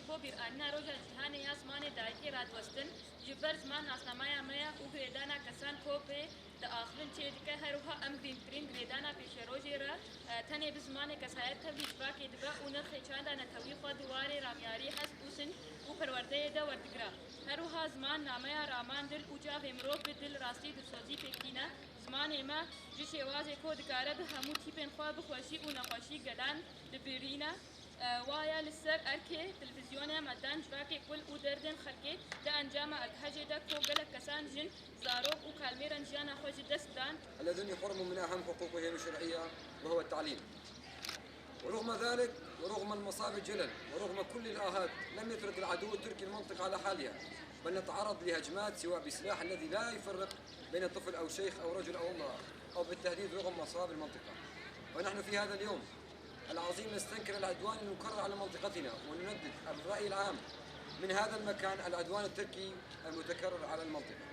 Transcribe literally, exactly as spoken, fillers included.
Ku bîranîna Roja Cîhanê ya Zimanê Dayikê radiwestin, ji ber ziman nasnameya me ye û girêdana kesan ku pê diaxivin çêdike, her wiha em girîngtirîn girêdana pêşerojê re, e, tenê bi zimanê kesayet tevlî civakê dibe û nirxê çanda netewî xwe di warê ramyarî, hesp û sinc û perwerdeyê de werdigire. Her wiha ziman nameya raman, dil û çavê mirov bi dil, rastî, dilsozî pêk tîne. Zimanê me ji şêwazê ku dikare bi hemû tîpên xwe bi xweşî û nexweşî gelan dibirîne, e, wa ye li ser erkê, televîzyonê, medan, civakê kul û derdên xelkê, di encama erdhejê de ku gelek kesan, jin, zarok û kalmêran jiyana xwe ji dest dan. الأذن يحرم من أهم حقوقهم الشرعية وهو التعليم. ورغم ذلك، ورغم المصائب الجلل، ورغم كل الآهات، لم يترك العدو التركي المنطقة على حالها، بل نتعرض لهجمات سواء بالسلاح الذي لا يفرق بين طفل أو شيخ أو رجل أو امرأة، أو بالتهديد رغم مصائب المنطقة. ونحن في هذا اليوم العظيم نستنكر العدوان المكرر على منطقتنا، ونندد الرأي العام من هذا المكان العدوان التركي المتكرر على المنطقة.